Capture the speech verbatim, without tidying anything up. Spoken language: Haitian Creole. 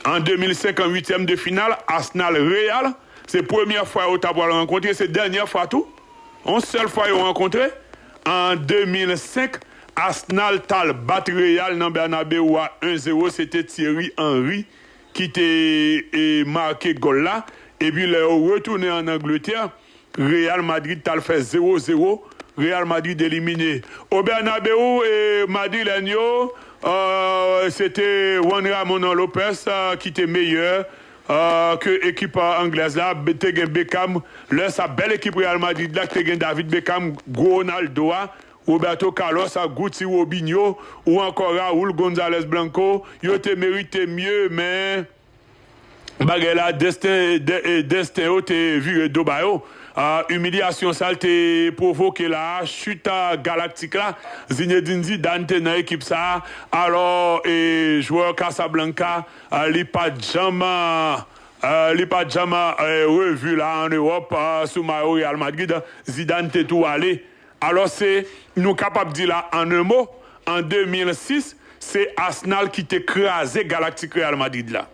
An de mil senk, an uityèm de final, Arsenal Real, se premyè fwa yo ta pral rankontre, se dènyè fwa tou. Yon sèl fwa yo rankontre, an de mil senk, Arsenal t al bat Real nan Bernabeu a en zewo, se te Thierry Henry ki te e, make gòl la. Epi lè yo retounen ann Angletè, Real Madrid t al fè zewo zewo. Real Madrid elimine. O Bernabeu, e, Madrilèn yo, e, se te Juan Ramon Lopez, e, ki te meyè, e, ke ekip, e, anglèz la. Be- te gen Beckham. Lè sa, bèl ekip Real Madrid la, te gen David Beckham, gwo Ronaldo a, Roberto Carlos, e, Guti Robinho, ou ankò Raul Gonzalez Blanco. Yo te merite mye, men bagay la, desten, de- e, desten yo te vire do ba yo. A, imilyasyon sa l te pwovoke la, chit, a, galaktik la, Zinedine Zidane te nan ekip sa a. Alò, e, jwè Casablanca, a, li pa t janm, a, a, li pa t janm, a, e, revi la ann Ewòp, a, sou mayo Real Madrid. Zidane te tou ale. Alò, se, nou kapab di la, an en mo, an de mil sis, se Arsenal ki te kraze galaktik Real Madrid la.